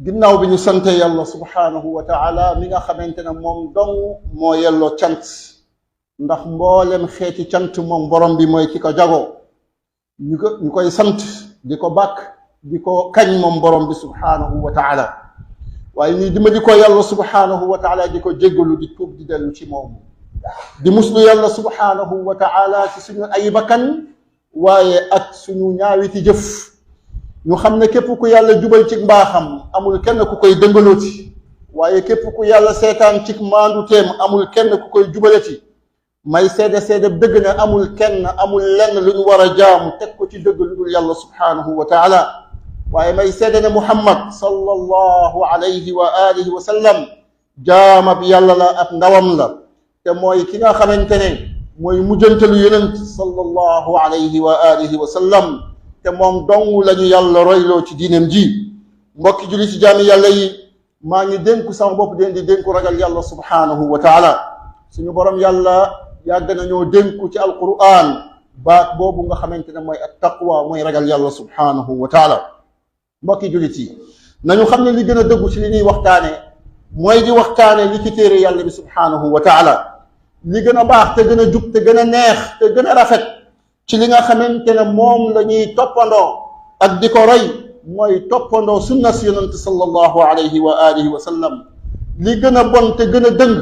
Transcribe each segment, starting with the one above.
ginnaaw bi ñu sante yàlla subhaanahu wa taala mi nga xamante ne moom dong moo yelloo cant ndax mboolem xeeti cant moom borom bi mooy ki ko jagoo ñu koy sant di ko bàkk di ko kañ moom borom bi subhaanahu wa taala waaye ñuy dimbali ko yàlla subhaanahu wa taala di ko jéggalu di tuub di dellu ci moom di muslu yàlla subhaanahu wa taala ci suñu ay bakkan waaye ak suñu ñaawiti jëf ñu xam ne képp ku yàlla jubal ci mbaaxam amul kenn ku koy dëngalooti waaye képp ku yàlla seetaan ci maandu teem amul kenn ku koy jubalati may seede dëgg ne amul kenn amul lenn lu ñu war a jaamu teg ko ci dëgg lu dul yàlla subhaanahu wa taala waaye may seede ne muhammad sallallahu alayhi wa alihi wa sallam jaamab yàlla la ak ndawam la te mooy ki nga xamante ne mooy mujjantalu yonent sallallahu alayhi wa alihi wa sallam te moom dong lañu yàlla royloo ci diineem ji mbokki julli ci jaami yàlla yi maa ngi dénku sama bopp den di dénku ragal yàlla subhaanahu wa taala suñu borom yàlla yàgg nañoo dénku ci alquran baat boobu nga xamante ne mooy at taqwa mooy ragal yàlla subhaanahu wa taala mbokki jullit yi nañu xam ne li gën a dëggu ci li ñuy waxtaane mooy di waxtaane li ci téere yàlla bi subhaanahu wa taala li gën a baax te gën a jub te gën a neex te gën a rafet ci li nga xamante ne moom la ñuy toppandoo ak di ko roy mooy toppandoo sunna si yonent sallallahu alayhi wa alihi wa sallam li gën a bon te gën a dëng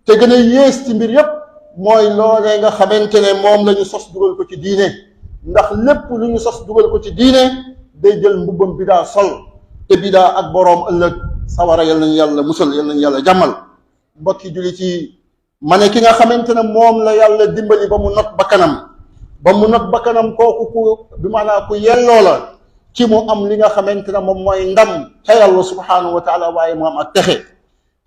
te gën a yées ci mbir yépp mooy loolee nga xamante ne moom la ñu sos dugal ko ci diine ndax lépp lu ñu sos dugal ko ci diine day jël mbubbam bidaa sol te bidaa ak boroom ëllëg sawara yal nañu yàlla musal yal nañu yàlla jàmmal mbokki jullit yi ma ne ki nga xamante ne moom la yàlla dimbali ba mu not bakkanam kooku ku bi maanaam ku yelloo la ci mu am li nga xamante ne moom mooy ndam ca yàlla subhaanahu wa taala waaye mu am ak texe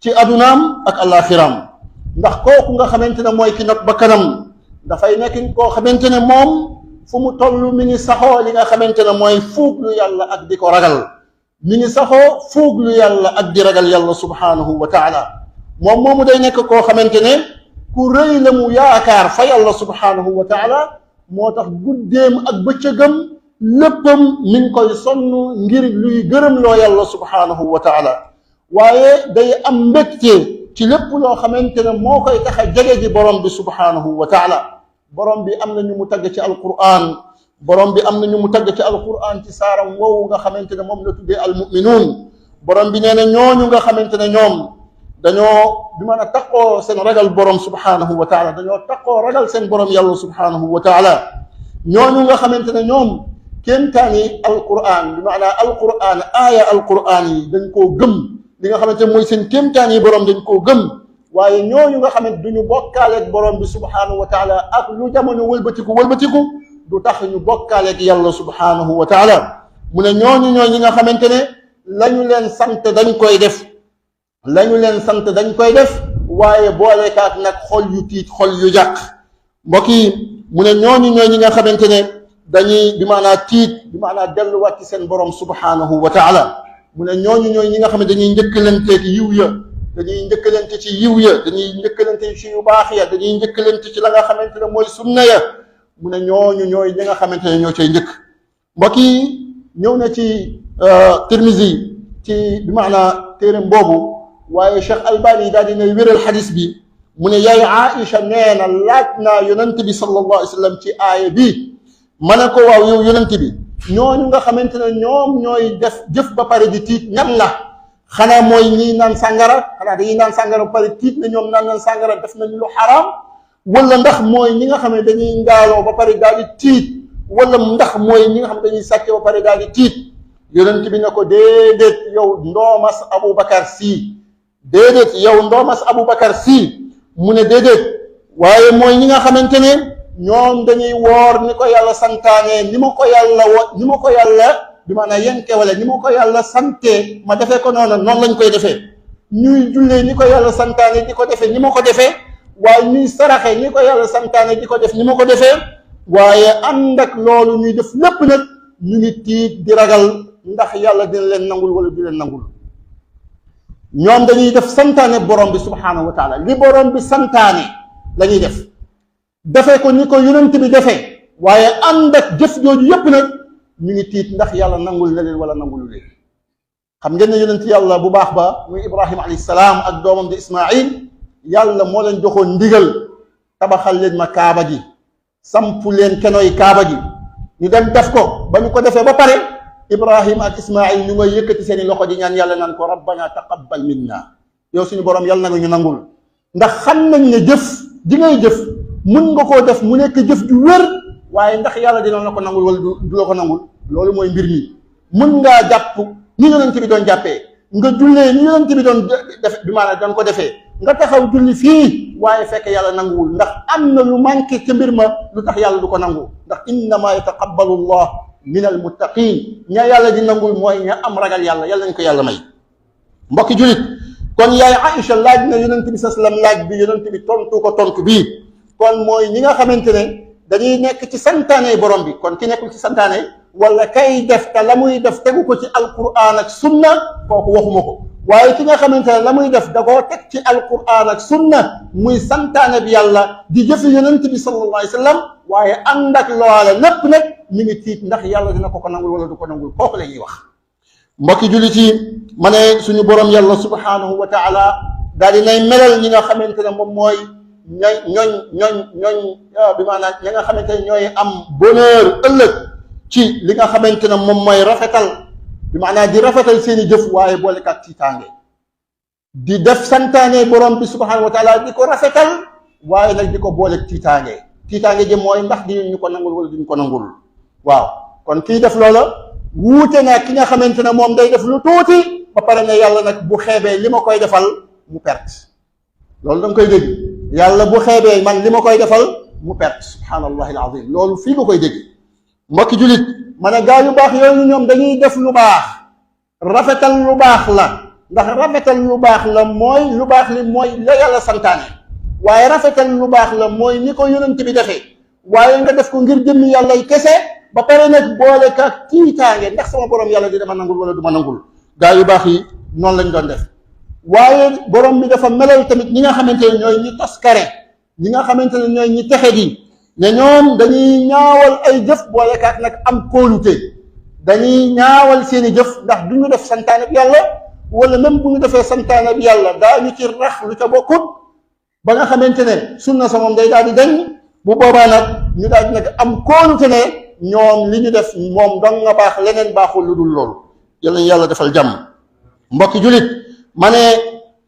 ci adunaam ak alaxiraam ndax kooku nga xamante ne mooy ki not bakkanam dafay nekk koo xamante ne moom fu mu toll mi ngi saxoo li nga xamante ne mooy fuuglu yàlla ak di ko ragal mi ngi saxoo fuuglu yàlla ak di ragal yàlla subhaanahu wa taala moom moomu day nekk koo xamante ne ku rëy la mu yaakaar fa yàlla subhaanahu wa taala moo tax guddeem ak bëccëgam léppam mi ngi koy sonn ngir luy gërëm loo yàlla subhaanahu wa taala waaye day am mbégte ci lépp loo xamante ne moo koy tax a jege ji borom bi subhaanahu wa taala borom bi am na ñu mu tagg ci alquran borom bi am na ñu mu tagg ci alquran ci saaram woowu nga xamante ne moom la tuddee almuminuun borom bi nee na ñooñu nga xamante ne ñoom dañoo bi mën a taqoo seen ragal borom subhaanahu wa taala dañoo taqoo ragal seen borom yàlla subhaanahu wa taala ñooñu nga xamante ne ñoom kéemtaani alquran bi maanaa alquran aaya alquran yi dañ koo gëm li nga xamante ne mooy seen kéemtaan yi borom dañ koo gëm waaye ñooñu nga xamante duñu bokkaaleeg borom bi subhaanahu wa taala ak lu jamono wëlbatiku du tax ñu bokkaaleeg yàlla subhaanahu wa taala mu ne ñooñu ñooy ñi nga xamante ne lañu leen sant dañ koy def waaye boolekaat nag xol yu tiit xol yu jàq mbokk yi mu ne ñooñu ñooy ñi nga xamante ne dañuy bi maanaa tiit bi maanaa delluwaat ci seen borom subhaanahu wa taala mu ne ñooñu ñooy ñi nga xam ne dañuy njëkkalanteeg yiw ya dañuy njëkkalante ci yiw ya dañuy njëkkalante ci yu baax ya dañuy njëkkalante ci la nga xamante ne mooy sunna ya mu ne ñooñu ñooy ñi nga xamante ne ñoo cay njëkk mbokk yi ñëw na ci Tirmizi ci bi maanaa téeram boobu waaye Cheikh Albani daal dina wéral xadis bi mu ne yaay Aïcha nee na laaj naa yonent bi sallallahu alayhi wa sallam ci aaya bi ma ne ko waaw yow yonent bi ñooñu nga xamante ne ñoom ñooy def jëf ba pare di tiit ñan la xanaa mooy ñiy naan sàngara xanaa dañuy naan sàngara ba pare tiit ne ñoom naan naan sàngara def nañu lu xaraam wala ndax mooy ñi nga xam ne dañuy ngaaloo ba pare daal di tiit wala ndax mooy ñi nga xam ne dañuy sàcce ba pare daal di tiit yonent bi ne ko déedéet yow ndoomas Aboubacar sii déedéet yow ndoomas Aboubacar sii mu ne déedéet waaye mooy ñi nga xamante ne ñoom dañuy woor ni ko yàlla santaane ni ma ko yàlla bi maanaam yenke wala ni ma ko yàlla sante ma defee ko noonu lañ koy defee ñuy jullee ni ko yàlla santaane di ko defee ni ma ko defee waaye ñuy saraxe ni ko yàlla santaane di ko def ni ma ko defee waaye ànd ak loolu ñuy def lépp nag ñu ngi tiit di ragal ndax yàlla dina leen nangul wala du leen nangul ñoom dañuy def santaane borom bi subhaanahu wa taala li borom bi santaane la ñuy def defee ko ni ko yonent bi defee waaye ànd ak jëf jooju yépp nag ñu ngi tiit ndax yàlla nangul na leen wala nangulu leen xam ngeen ne yonent yàlla bu baax ba muy Ibrahima alayhi salaam ak doomam di Ismaïl yàlla moo leen joxoon ndigal tabaxal leen ma kaaba gi sampu leen kenoy kaaba gi ñu dem def ko ba ñu ko defee ba pare Ibrahima ak Ismaïl ñu ngay yëkkati seeni loxo di ñaan yàlla naan ko rabbana taqabbal minna yow suñu borom yàlla na nga ñu nangul ndax xam nañ ne jëf ji ngay jëf mun nga koo def mu nekk jëf ju wér waaye ndax yàlla dina la ko nangul wala du la ko nangul loolu mooy mbir mi mun ngaa jàpp ni yonent bi doon jàppee nga jullee ni yonent bi doon def bi maanaam doon ko defee nga taxaw julli fii waaye fekk yàlla nanguwul ndax am na lu manqué ca mbir ma lu tax yàlla du ko nangu ndax innama yataqabbalu llah min al muttaqin ña yàlla di nangul mooy ña am ragal yàlla yàlla nañ ko yàlla may mbokki julit kon yaay Aïcha laaj na yonent bi sa sallam laaj bi yonent bi tontu ko tontu bii kon mooy ñi nga xamante ne dañuy nekk ci santaane borom bi kon ki nekkul ci santaane wala kay def te la muy def tegu ko ci alquran ak sunna kooku waxuma ko waaye ki nga xamante ne la muy def da koo teg ci alquran ak sunna muy santaane bi yàlla di jëfi yonent bi sallallahu alayhi wa sallam waaye ànd ak loola lépp nag mi ngi tiit ndax yàlla dina ko nangul wala du ko nangul kooku la ñuy wax mbokki jullit yi ma ne suñu borom yàlla subhanahu wa taala daal di nay melal ñi nga xamante ne moom mooy ñooñ bi maanaam ñi nga xamante ne ñooy am bonheur ëllëg ci li nga xamante ne moom mooy rafetal bi maanaam di rafetal seeni jëf waaye boole kat tiitaange di def santaane borom bi subhanahu wa taala di ko rafetal waaye nag di ko boole tiitaange ji mooy ndax dinañu ko nangul wala duñu ko nangul waaw kon kii def loola wuute na ki nga xamante ne moom day def lu tuuti ba pare ne yàlla nag bu xeebee li ma koy defal mu perte loolu da nga koy dégg yàlla bu xeebee man li ma koy defal mu perte subhanallahi alazim loolu fii nga koy dégg mbokki julit ma ne gaa yu baax yooyu ñoom dañuy def lu baax rafetal lu baax la ndax rafetal lu baax la mooy lu baax li mooy la yàlla santaane waaye rafetal lu baax la mooy ni ko yonent bi defee waaye nga def ko ngir jëmmi yàlla y kese ba pare nag boole ka tiitaange ndax sama borom yàlla di dama nangul wala du ma nangul gaa yu baax yi noonu lañ doon def waaye borom bi dafa melal tamit ñi nga xamante ne ñooy ñi toskare ñi nga xamante ne ñooy ñi texe di ne ñoom dañuy ñaawal ay jëf boole kaat nag am kóolute dañuy ñaawal seeni jëf ndax du ñu def santaane bi yàlla wala même bu ñu defee santaane bi yàlla daañu ci rax lu ca bokkut ba nga xamante ne sunna sa moom day daal di dañ bu boobaa nag ñu daal di nag am kóolute ne ñoom li ñu def moom dong nga baax leneen baaxul lu dul loolu yàlla yàlla defal jàmm mbokki julit ma ne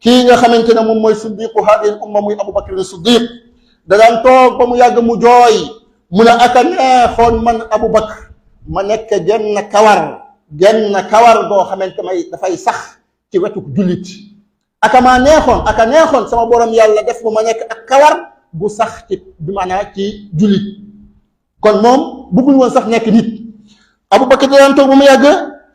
kii nga xamante ne moom mooy siddiqu hadihi umma muy Abu Bakr as-Siddiq da daan toog ba mu yàgg mu jooy mu ne aka neexoon man Abu Bakr ma nekk genn kawar goo xamante may dafay sax ci wetu jullit aka neexoon sama borom yàlla def ma nekk ak kawar bu sax ci bi maanaa ci jullit kon moom bëggul woon sax nekk nit Abu Bakr da daan toog ba mu yàgg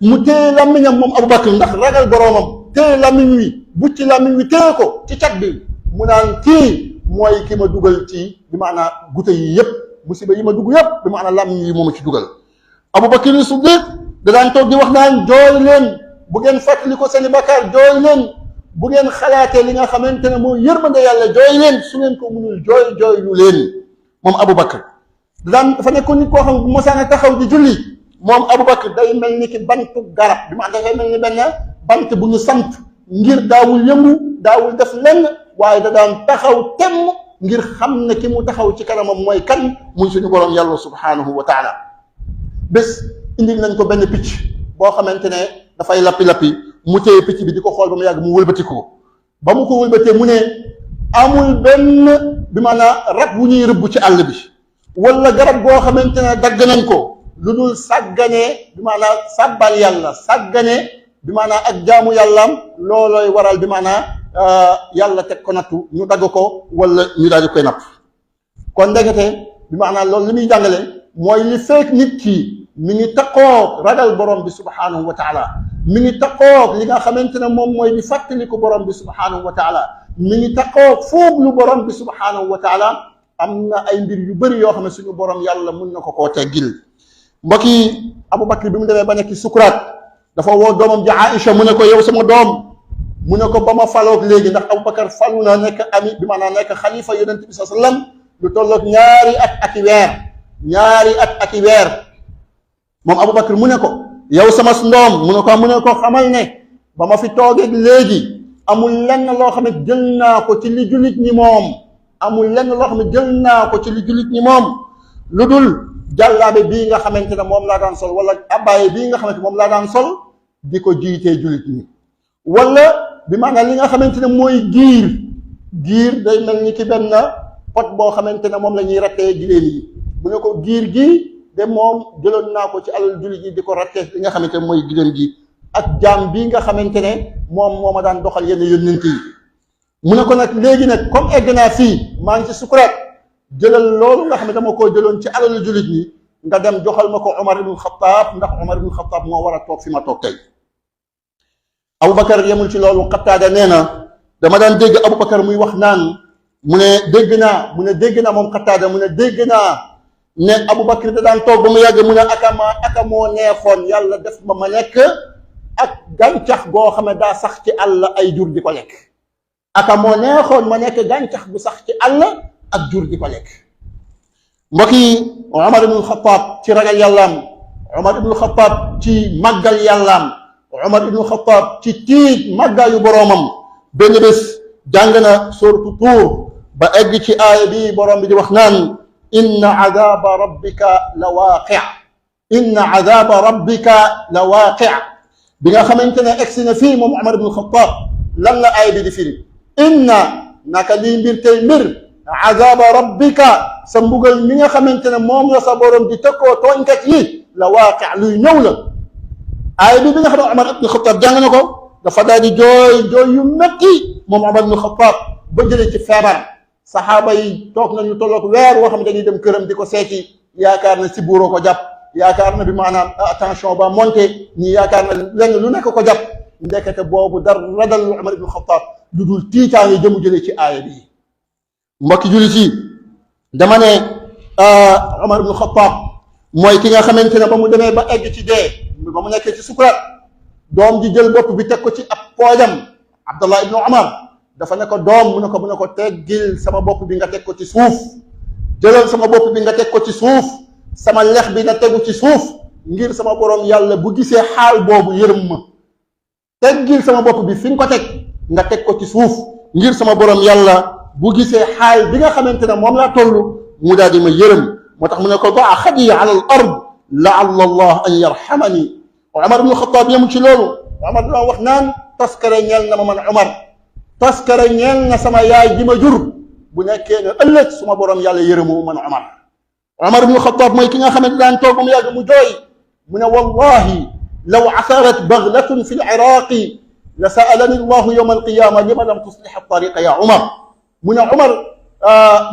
mu téye làmmiñam moom Abu Bakr ndax ragal boroomam téye làmmiñ wi bu ci làmmiñ wi téye ko ci cat bi mu naan kii mooy ki ma dugal ci bi maanaa gute yi yëpp musiba yi ma dugg yëpp bi maanaa làmmiñ yi mooma ci dugal Abu Bakr Siddiq da daan toog di wax naan jooy leen bu ngeen fàttali ko seeni bakkaar jooy leen bu ngeen xalaatee li nga xamante ne mooy yërmande yàlla jooy leen su ngeen ko mënul jooy lu leen moom Abu Bakr dafa nekkoon nit koo xam bu mosaan a taxaw di julli moom Abu Bakr day mel ni ki bantu garab bi maanaam dafay mel ni benn bant bu ñu sant ngir daawul yëngu daawul def lenn waaye da daan taxaw temm ngir xam ne ki mu taxaw ci kanamam mooy kan muy suñu borom yàlla subhanahu wa taala bés indil nañ ko benn picc boo xamante ne dafay lappi mu téye picc bi di ko xool ba mu yàgg mu wëlbati ko ba mu ko wëlbatee mu ne amul benn bi maanaam rab wu ñuy rëbb ci àll bi wala garab goo xamante ne dagg nañ ko lu dul sàgganee bi maanaam sàbbal yàlla sàggane bi maanaam ak jaamu yàllaam loolooy waral bi maanaam yàlla teg ko nattu ñu dagg ko wala ñu daal di koy napp kon ndekete bi maanaam loolu li muy jàngale mooy li fekk nit ki mi ngi taqoog ragal borom bi subhanahu wa taala mi ngi taqoog li nga xamante ne moom mooy di fàttaliku borom bi subhanahu wa taala mi ngi taqoog foofu lu borom bi subhanahu wa taala am na ay mbir yu bëri yoo xam ne suñu borom yàlla mun na ko koo teggil mbokk yi Abu Bakr bi mu demee ba nekk sukuraat dafa woo doomam ji Aïcha mu ne ko yow sama doom mu ne ko ba ma faloog léegi ndax Abu Bakr falu na nekk ami bi maanaam nekk xalifa yonent bi sallallahu alayhi wasallam lu tolloog ñaari at ak i weer moom Abu Bakr mu ne ko yow sama ndoom mu ne ko xamal ne ba ma fi toogeeg léegi amul lenn loo xam ne jël naa ko ci li jullit ñi moom amul lenn loo xam ne jël naa ko ci li jullit ñi moom lu dul jàllaabe bii nga xamante ne moom laa daan sol wala abaaye bii nga xamante moom laa daan sol di ko jiitee jullit ñi wala bi maanaam li nga xamante ne mooy giir day mel ni ki benn pot boo xamante ne moom la ñuy rattee giléem yi mu ne ko giir gi de moom jëloon naa ko ci alal jullit yi di ko rattee li nga xamante ne mooy giléem gi ak jaam bii nga xamante ne moom moo ma daan doxal yenn yónnent yi mu ne ko nag léegi nag comme egg naa fii maa ngi ci sukuraat jëlal loolu nga xam ne dama koo jëloon ci alalu jullit ñi nga dem joxal ma ko Omar ibn Khattab ndax Omar ibn Khattab moo war a toog fi ma toog tey Aboubacar yemul ci loolu Qataada nee na dama daan dégg Aboubacar muy wax naan mu ne dégg naa moom Qataada mu ne dégg naa ne Aboubacar da daan toog ba mu yàgg mu ne aka moo neexoon yàlla def ma nekk ak gàncax goo xam ne daa sax ci àll ay jur di ko lekk aka moo neexoon ma nekk gàncax bu sax ci àll ak jur di ko lekk mbokk yi Omar ibn Khattab ci ragal yàllaam Omar ibn Khattab ci màggal yàllaam Omar ibn Khattab ci tiit màggaayu boroomam benn bés jàng na suuratu Tuur ba egg ci aaya bi boroom bi di wax naan inna adaaba rabbika la waaqi inna adaaba rabbika la waaqi bi nga xamante ne egsi na fii moom Omar ibn Khattab lan la aaya bi di firi inna naka lii mbir tey mbir adaaba rabbika sa mbugal mi nga xamante ne moom la sa borom di tëkkoo tooñkat yi la waaqi luy ñëw la aaya bi nga xam ne Omar ibn Khattab jàng na ko dafa daal di jooy yu metti moom Omar ibn Khattab ba jëlee ci feebar saxaaba yi toog nañu tolloog weer woo xam ne dañuy dem këram di ko seeti yaakaar na si buuroo ko jàpp yaakaar na bi maanaam attention ba monté ñi yaakaar na lenn lu nekk ko jàpp ndekete boobu dara radal Omar ibn Khattab lu dul tiitaange jëmu jëlee ci aaya bi mbokki jullit yi dama ne Omar ibn Khattab mooy ki nga xamante ne ba mu demee ba egg ci dee ba mu nekkee ci sukuraat doom ji jël bopp bi teg ko ci ab poojam Abdallah ibn Omar dafa ne ko doom mu ne ko teggil sama bopp bi nga teg ko ci suuf jëlal sama bopp bi nga teg ko ci suuf sama lex bi na tegu ci suuf ngir sama borom yàlla bu gisee xaal boobu yërëm ma teggil sama bopp bi fi nga ko teg nga teg ko ci suuf ngir sama borom yàlla bu gisee xaal bi nga xamante ne moom laa toll mu daal di ma yërëm moo tax mu ne ko daa xadi ala al ard laalla allah an yarhamani Omar ibn Khattab yemu ci loolu Omar dina wax naan taskare ñeel na ma man Omar taskare ñeel na sama yaay ji ma jur bu nekkee ne ëllëg suma borom yàlla yërëmu man Omar ibn Khattab mooy ki nga xamante daan toog ba mu yàgg mu jooy mu ne wallahi law asarat baglatun fi l-Iraqi la sa'alani allahu yawma alqiyama lima lam tuslih at-tariqa ya Omar mu ne Omar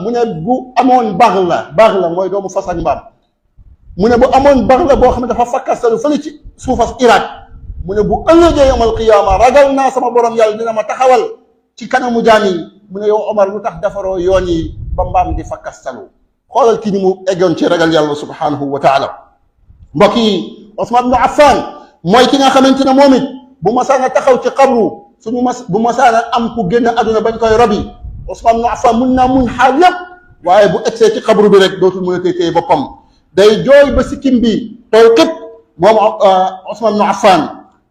mu ne bu amoon bagla mooy doomu fas ak mbaam mu ne bu amoon bagla boo xam ne dafa fakkastalu fële ci suufas Irak mu ne bu ëllëgee yawmal qiyaama ragal naa sama borom yàlla dina ma taxawal ci kanamu jaam yi mu ne yow Omar lu tax defaroo yoon yi ba mbaam di fakkastalu xoolal kii ni mu eggoon ci ragal yàlla subhanahu wa taala mbokk yi Ousmane ibn Affan mooy ki nga xamante ne moom it bu masaana taxaw ci xabru bu masaana am ku génn àdduna bañ koy robi Ousmane ibn Affan mun naa muñ xaal yépp waaye bu egsee ci xabru bi rek dootul mën a téye boppam day jooy ba sikkim bi tooy képp moom Ousmane ibn Affan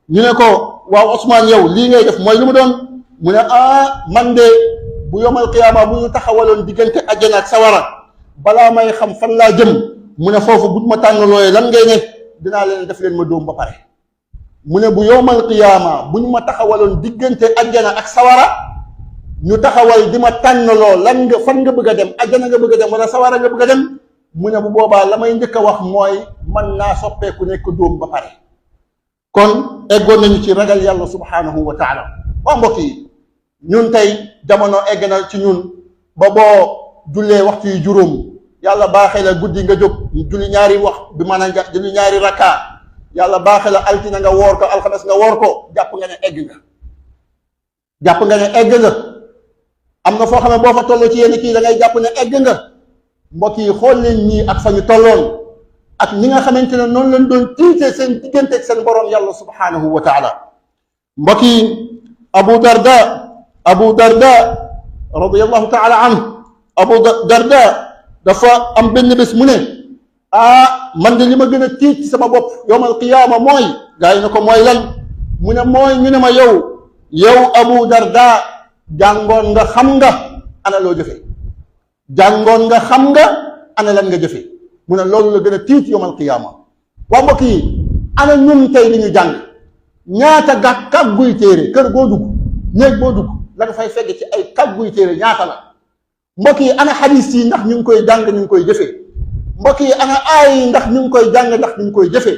ñu ne ko waaw Ousmane yow lii ngay def mooy lu mu doon mu ne man de bu yomal qiyaama bu ñu taxawaloon diggante àjjana ak sawara balaa may xam fan laa jëm mu ne foofu bu ma tànn looyee lan ngay ne dinaa leen def leen ma dóom ba pare mu ne bu yomal qiyaama bu ñu ma taxawaloon diggante àjjana ak sawara ñu taxawal di ma tànn loo lan nga fan nga bëgg a dem àjjana nga bëgg a dem wala sawara nga bëgg a dem mu ne bu boobaa la may njëkk a wax mooy man naa soppeeku nekk dóom ba pare kon eggoon nañu ci ragal yàlla subhanahu wa taala waa mbokk yi ñun tey jamono egg na ci ñun ba boo jullee waxtu yu juróom yàlla baaxee la guddi nga jóg julli ñaari wax bi maanaam julli ñaari rakka yàlla baaxee la altina nga woor ko alxames nga woor ko jàpp nga ne egg nga am na foo xam ne boo fa tolloo ci yenn kii da ngay jàpp ne egg nga mbokk yi xool leen ñii ak fa ñu tolloon ak ñi nga xamante ne noonu lañ doon tiitee seen diggante ak seen borom yàlla subhanahu wa taala mbokk yi Abu Darda radiyallahu taala anhu Abu Darda dafa am benn bés mu ne man de li ma gën a tiit ci sama bopp yawmal qiyaama mooy gaa yi ne ko mooy lan mu ne mooy ñu ne ma yow Abu Darda jàngoon nga xam nga ana loo jëfe jàngoon nga xam nga ana lan nga jëfe mu ne loolu la gën a tiit yawmal qiyaama waa mbokk yi ana ñun tey li ñu jàng ñaata kàgguy téere kër boo dugg néeg boo dugg la nga fay fegg ci ay kàgguy téere ñaata la mbokk yi ana xadiis yi ndax ñu ngi koy jàng ñu ngi koy jëfee mbokk yi ana aay yi ndax ñu ngi koy jàng ndax ñu ngi koy jëfee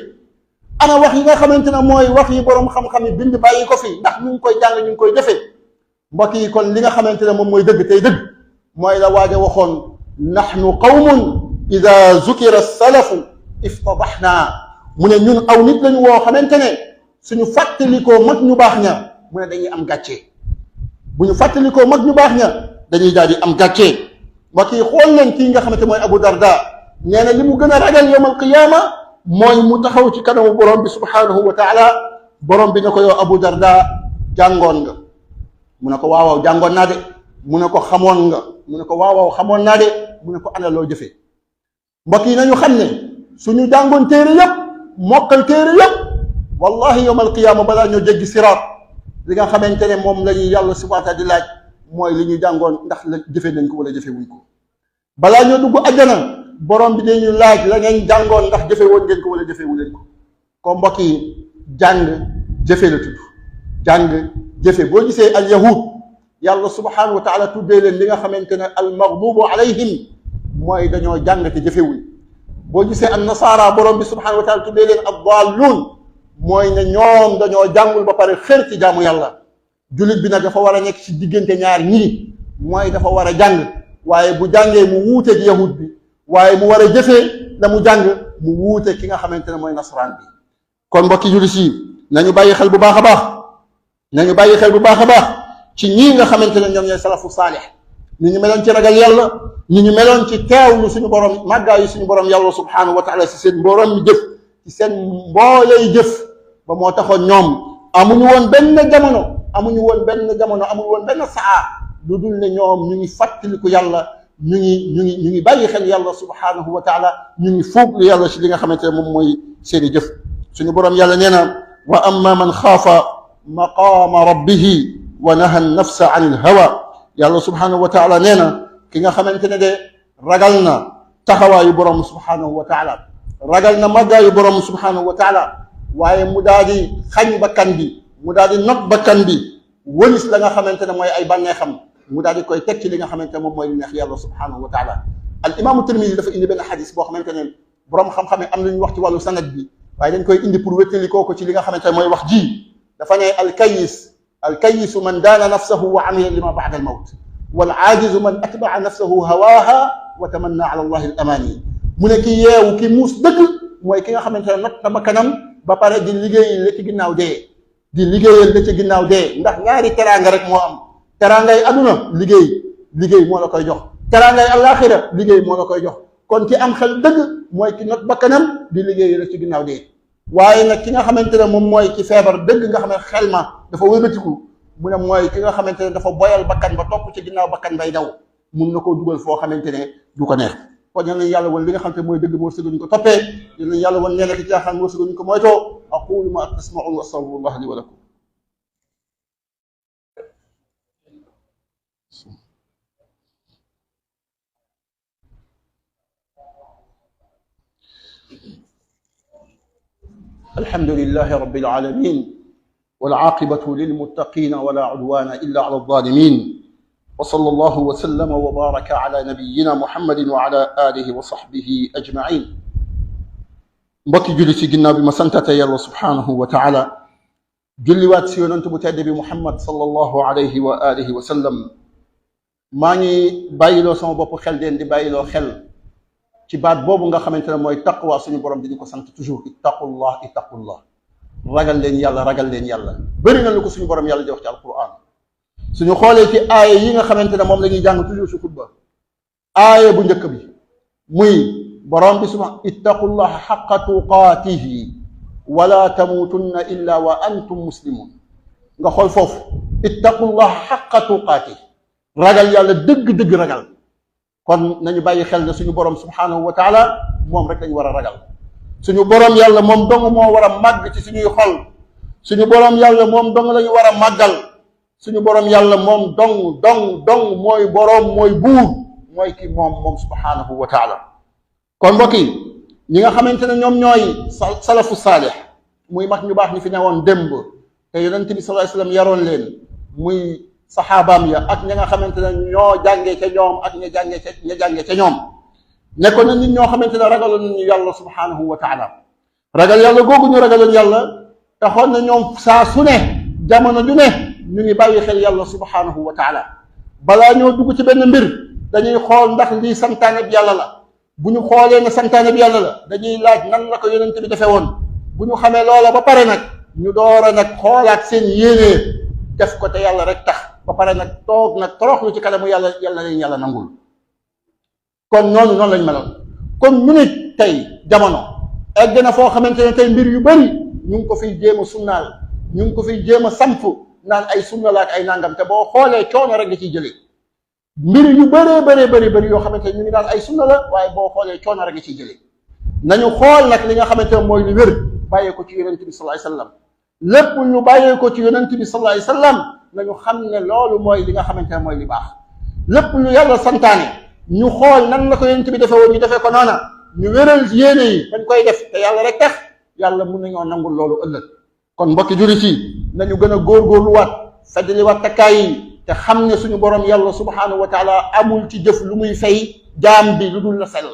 ana wax yi nga xamante ne mooy wax yi boroom xam-xam yi bind bàyyi ko fi ndax ñu ngi koy jàng ñu ngi koy jëfee mbokk yi kon li nga xamante ne moom mooy dëgg tey dëgg mooy la waaja waxoon nahnu qawmun ida zukira salafu iftadaxnaa mu ne ñun aw nit lañu woo xamante ne suñu fàttalikoo mag ñu baax ña mu ne dañuy am gàcce bu ñu fàttalikoo mag ñu baax ña dañuy daal di am gàcce mbokk yi xool leen kii nga xamante mooy Abu Darda nee na li mu gën a ragal yawmal qiyaama mooy mu taxaw ci kanamu borom bi subhaanahu wa taala borom bi ne ko yow Abu Darda jàngoon nga mu ne ko waaw jàngoon naa de mu ne ko xamoon nga mu ne ko waaw xamoon naa de mu ne ko ana loo jëfee mbokk yi nañu xam ne suñu jàngoon téere yépp mokkal téere yépp wallahi yawmal qiyaama balaa ñoo jéggi siraat li nga xamante ne moom la ñuy yàlla subhaanahu wa taala di laaj mooy li ñu jàngoon ndax la jëfe nañ ko wala jëfe wuñ ko balaa ñoo dugg àjjana borom bi dañu laaj la ngeen jàngoon ndax jëfe woon ngeen ko wala jëfe wu leen ko ko mbokk yi jàng jëfe la tudd jàng jëfe boo gisee al yahud yàlla subhaanahu wa taala tuddee leen li nga xamante ne al maghdubu alayhim mooy dañoo jàng te jëfewuñ boo gisee an nasaara borom bi subhaanahu wa taala tuddee leen ad daalluun mooy ne ñoom dañoo jàngul ba pare xër ci jaamu yàlla jullit bi nag dafa war a nekk ci diggante ñaar ñii mooy dafa war a jàng waaye bu jàngee mu wuuteeg yahud bi waaye mu war a jëfee la mu jàng mu wuuteeg ki nga xamante ne mooy nasaraan bi kon mbokki jullit yi nañu bàyyi xel bu baax a baax nañu bàyyi xel bu baax a baax ci ñii nga xamante ne ñoom ñooy salafu saalix ñi ñu meloon ci ragal yàlla ñi ñu meloon ci teewlu suñu borom màggaayu suñu borom yàlla subhaanahu wa taala si seen borom mi jëf ci seen mbooleey jëf ba moo taxoon ñoom amuñu woon benn jamono amul woon benn saa lu dul ne ñoom ñu ngi fàttaliku yàlla ñu ngi bàyyi xel yàlla subhaanahu wa taala ñu ngi fooglu yàlla ci li nga xamante ne moom mooy seeni jëf suñu borom yàlla nee na wa amma man xaafa maqaama rabbihi wa naha nafsa an il hawa yàlla subhaanahu wa taala nee na ki nga xamante ne de ragal na taxawaayu borom subhaanahu wa taala ragal na màggaayu borom subhaanahu wa taala waaye mu daal di xañ bakkan bi mu daal di not bakkan bi wëlis la nga xamante ne mooy ay bànneexam mu daal di koy teg ci li nga xamante ne moom mooy li neex yàlla subhaanahu wa taala al imaamu Tirmidi dafa indi benn xadis boo xamante ne borom xam-xam yi am nañu wax ci wàllu sanad bi waaye dañ koy indi pour wéttalikoo ko ci li nga xamante ne mooy wax ji dafa ne alkayisu man daana nafsahu wa amila lima ba'da almawt wal aajizu man atba'a nafsahu hawaaha wa tamanna ala allahi al amaani mu ne ki yeewu ki muus dëgg mooy ki nga xamante ne not na bakkanam ba pare di liggéey la ci ginnaaw dee di liggéeyal la ci ginnaaw dee ndax ñaari teraanga rek moo am teraangay aduna liggéey moo la koy jox teraangay alaxira liggéey moo la koy jox kon ki am xel dëgg mooy ki not bakkanam di liggéey la ci ginnaaw dee waaye nag ki nga xamante ne moom mooy ki feebar dëgg nga xam ne xel ma dafa wëlbatiku mu ne mooy ki nga xamante ne dafa boyal bakkan ba topp ci ginnaaw bakkan bay daw mun na koo dugal foo xamante ne du ko neex kon yal nañu yàlla wan li nga xamante ne mooy dëgg moo wërsëgal ñu ko toppee yal nañu yàlla wan nee na ki caaxaan wërsëgal ñu ko moytoo aqulu ma tasmaun wa astaghfirullah li wa lakum الحمد لله رب العالمين والعاقبة للمتقين ولا عدوان إلا على الظالمين وصلى الله وسلم وبارك على نبينا محمد وعلى آله وصحبه أجمعين mbokki julli ci ginnaaw bi ma santate yàlla subhaanahu wa taala julliwaat si yonent bu tedd bi Muhammad sallallahu alayhi wa alihi wa sallam maa ngi bàyyiloo sama bopp xel den di bàyyiloo xel ci baat boobu nga xamante ne mooy taqwa suñu borom di ko sant toujours ittaqullah ragal leen yàlla bëri na lu ko suñu borom yàlla di wax ci alquran suñu xoolee ci aaya yi nga xamante ne moom la ñuy jàng toujours ci xutba aaya bu njëkk bi muy borom bi suma ittaqullaha xaqa tuqaatihi wala tamuutunna illa wa antum muslimun nga xool foofu ittaqullaha xaqa tuqaatihi ragal yàlla dëgg-dëgg ragal kon nañu bàyyi xel ne suñu borom subhaanahu wa taala moom rek lañu war a ragal suñu borom yàlla moom dong moo war a màgg ci suñuy xol suñu borom yàlla moom dong lañu war a màggal suñu borom yàlla moom dong mooy borom mooy buur mooy ki moom subhanahu wa taala. kon mbokk yi ñi nga xamante ne ñoom ñooy salafu saalih muy mag ñu baax ñi fi newoon démb te yonent bi sallallahu alayhi wasallam yaroon leen muy saxaabaam ya ak ña nga xamante ne ñoo jàngee ca ñoom ak ña jàngee ca ñoom nekkoon na nit ñoo xamante ne ragaloon nañu yàlla subhanahu wa taala. ragal yàlla googu ñu ragaloon yàlla taxoon na ñoom saa su ne jamono ju ne ñu ngi bàyyi xel yàlla subhanahu wa taala. balaa ñoo dugg ci benn mbir dañuy xool ndax lii santaane bi yàlla la. bu ñu xoolee ne santaane bi yàlla la dañuy laaj nan la ko yonent bi defee woon bu ñu xamee loola ba pare nag ñu door a nag xoolaat seen yéenee def ko te yàlla rek tax ba pare nag toog nag toroxlu ci kanamu yàlla leen yàlla nangul. kon noonu lañ meloon. kon ñu nit tey jamono egg na foo xamante ne tey mbir yu bari ñu ngi ko fiy jéem a sunnaal ñu ngi ko fiy jéem a samp naan ay sunna la ak ay nangam te boo xoolee coono rek nga ciy jëlee. mbir yu bëri yoo xamante ne ñu ngi naan ay sunna la waaye boo xoolee coono rek nga ciy jëlee. nañu xool nag li nga xamante ne mooy lu wér bàyyee ko ci yonent bi sallallahu alayhi wasallam lépp lu bàyyee ko ci yonent bi sallallahu alayhi wasallam nañu xam ne loolu mooy li nga xamante ne mooy li baax. lépp lu yàlla santaane ñu xool nan la ko yonent bi defee woon ñu defee ko noona ñu wéral yéene yi dañ koy def te yàlla rek tax yàlla mun nañoo nangul loolu ëllëg. kon mbokki jullit yi nañu gën a góorgóorluwaat feddaliwaat takkaay yi te xam ne suñu borom yàlla subhanahu wa taala amul ci jëf lu muy fay jaam bi lu dul la sell.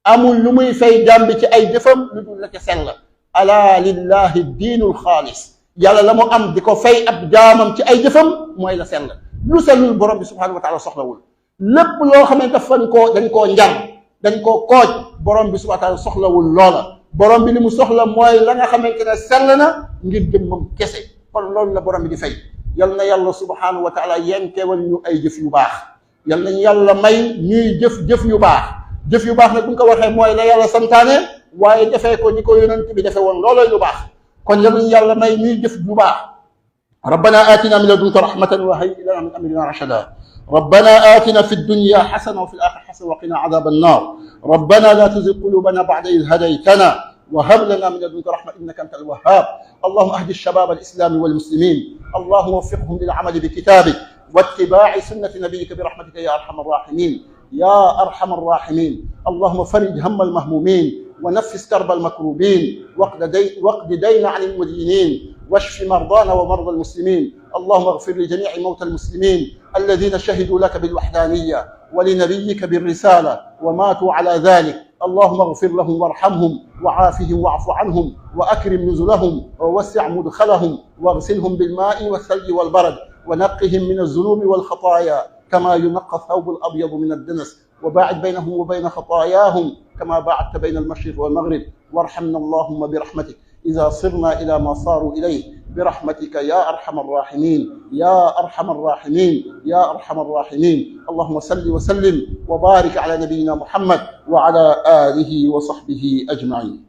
amul lu muy fay jaam bi ci ay jëfam lu dul la ca sell. ala lillahi diinul xaalis yàlla la mu am di ko fay ab jaamam ci ay jëfam mooy la sell. lu sellul borom bi subhanahu wa taala soxlawul. lépp loo xam ne dañ koo njar dañ koo kooj borom bi subhanahu wa taala soxlawul loola. borom bi li mu soxla mooy la nga xamante ne sell na ngir jëmmam kese. kon loolu la borom bi di fay. yal na yàlla subhanahu wa taala yenkeewal ñu ay jëf yu baax. yal nañu yàlla may ñuy jëf yu baax. jëf yu baax nag bu ñu ko waxee mooy la yàlla santaane waaye defee ko ni ko yonent bi defee woon loolooy lu baax. kon yal nañu yàlla may ñuy jëf yu baax. rabbana atina min ladunka rahmatan wa hayyi lana min amrina rashada. ربنا آتنا في الدنيا حسنة وفي الآخرة حسنة وقنا عذاب النار. ربنا لا تزغ قلوبنا بعد إذ هديتنا وهب لنا من لدنك رحمة إنك أنت الوهاب. اللهم أهد الشباب الإسلام والمسلمين. اللهم وفقهم للعمل بكتابك واتباع سنة نبيك برحمتك يا أرحم الراحمين يا أرحم الراحمين. اللهم فرج هم المهمومين ونفس كرب المكروبين واقض دين عن المدينين واشف مرضانا ومرضى المسلمين. اللهم اغفر لجميع موتى المسلمين الذين شهدوا لك بالوحدانية ولنبيك بالرسالة وماتوا على ذلك. اللهم اغفر لهم وارحمهم وعافهم واعف عنهم وأكرم نزلهم ووسع مدخلهم واغسلهم بالماء والثلج والبرد ونقهم من الذنوب والخطايا كما ينقى الثوب الأبيض من الدنس وباعد بينهم وبين خطاياهم كما باعدت بين المشرق والمغرب. وارحمنا اللهم برحمتك إذا صرنا إلى ما صاروا إليه برحمتك يا أرحم الراحمين يا أرحم الراحمين يا أرحم الراحمين. اللهم صل وسلم وبارك على نبينا محمد وعلى آله وصحبه أجمعين.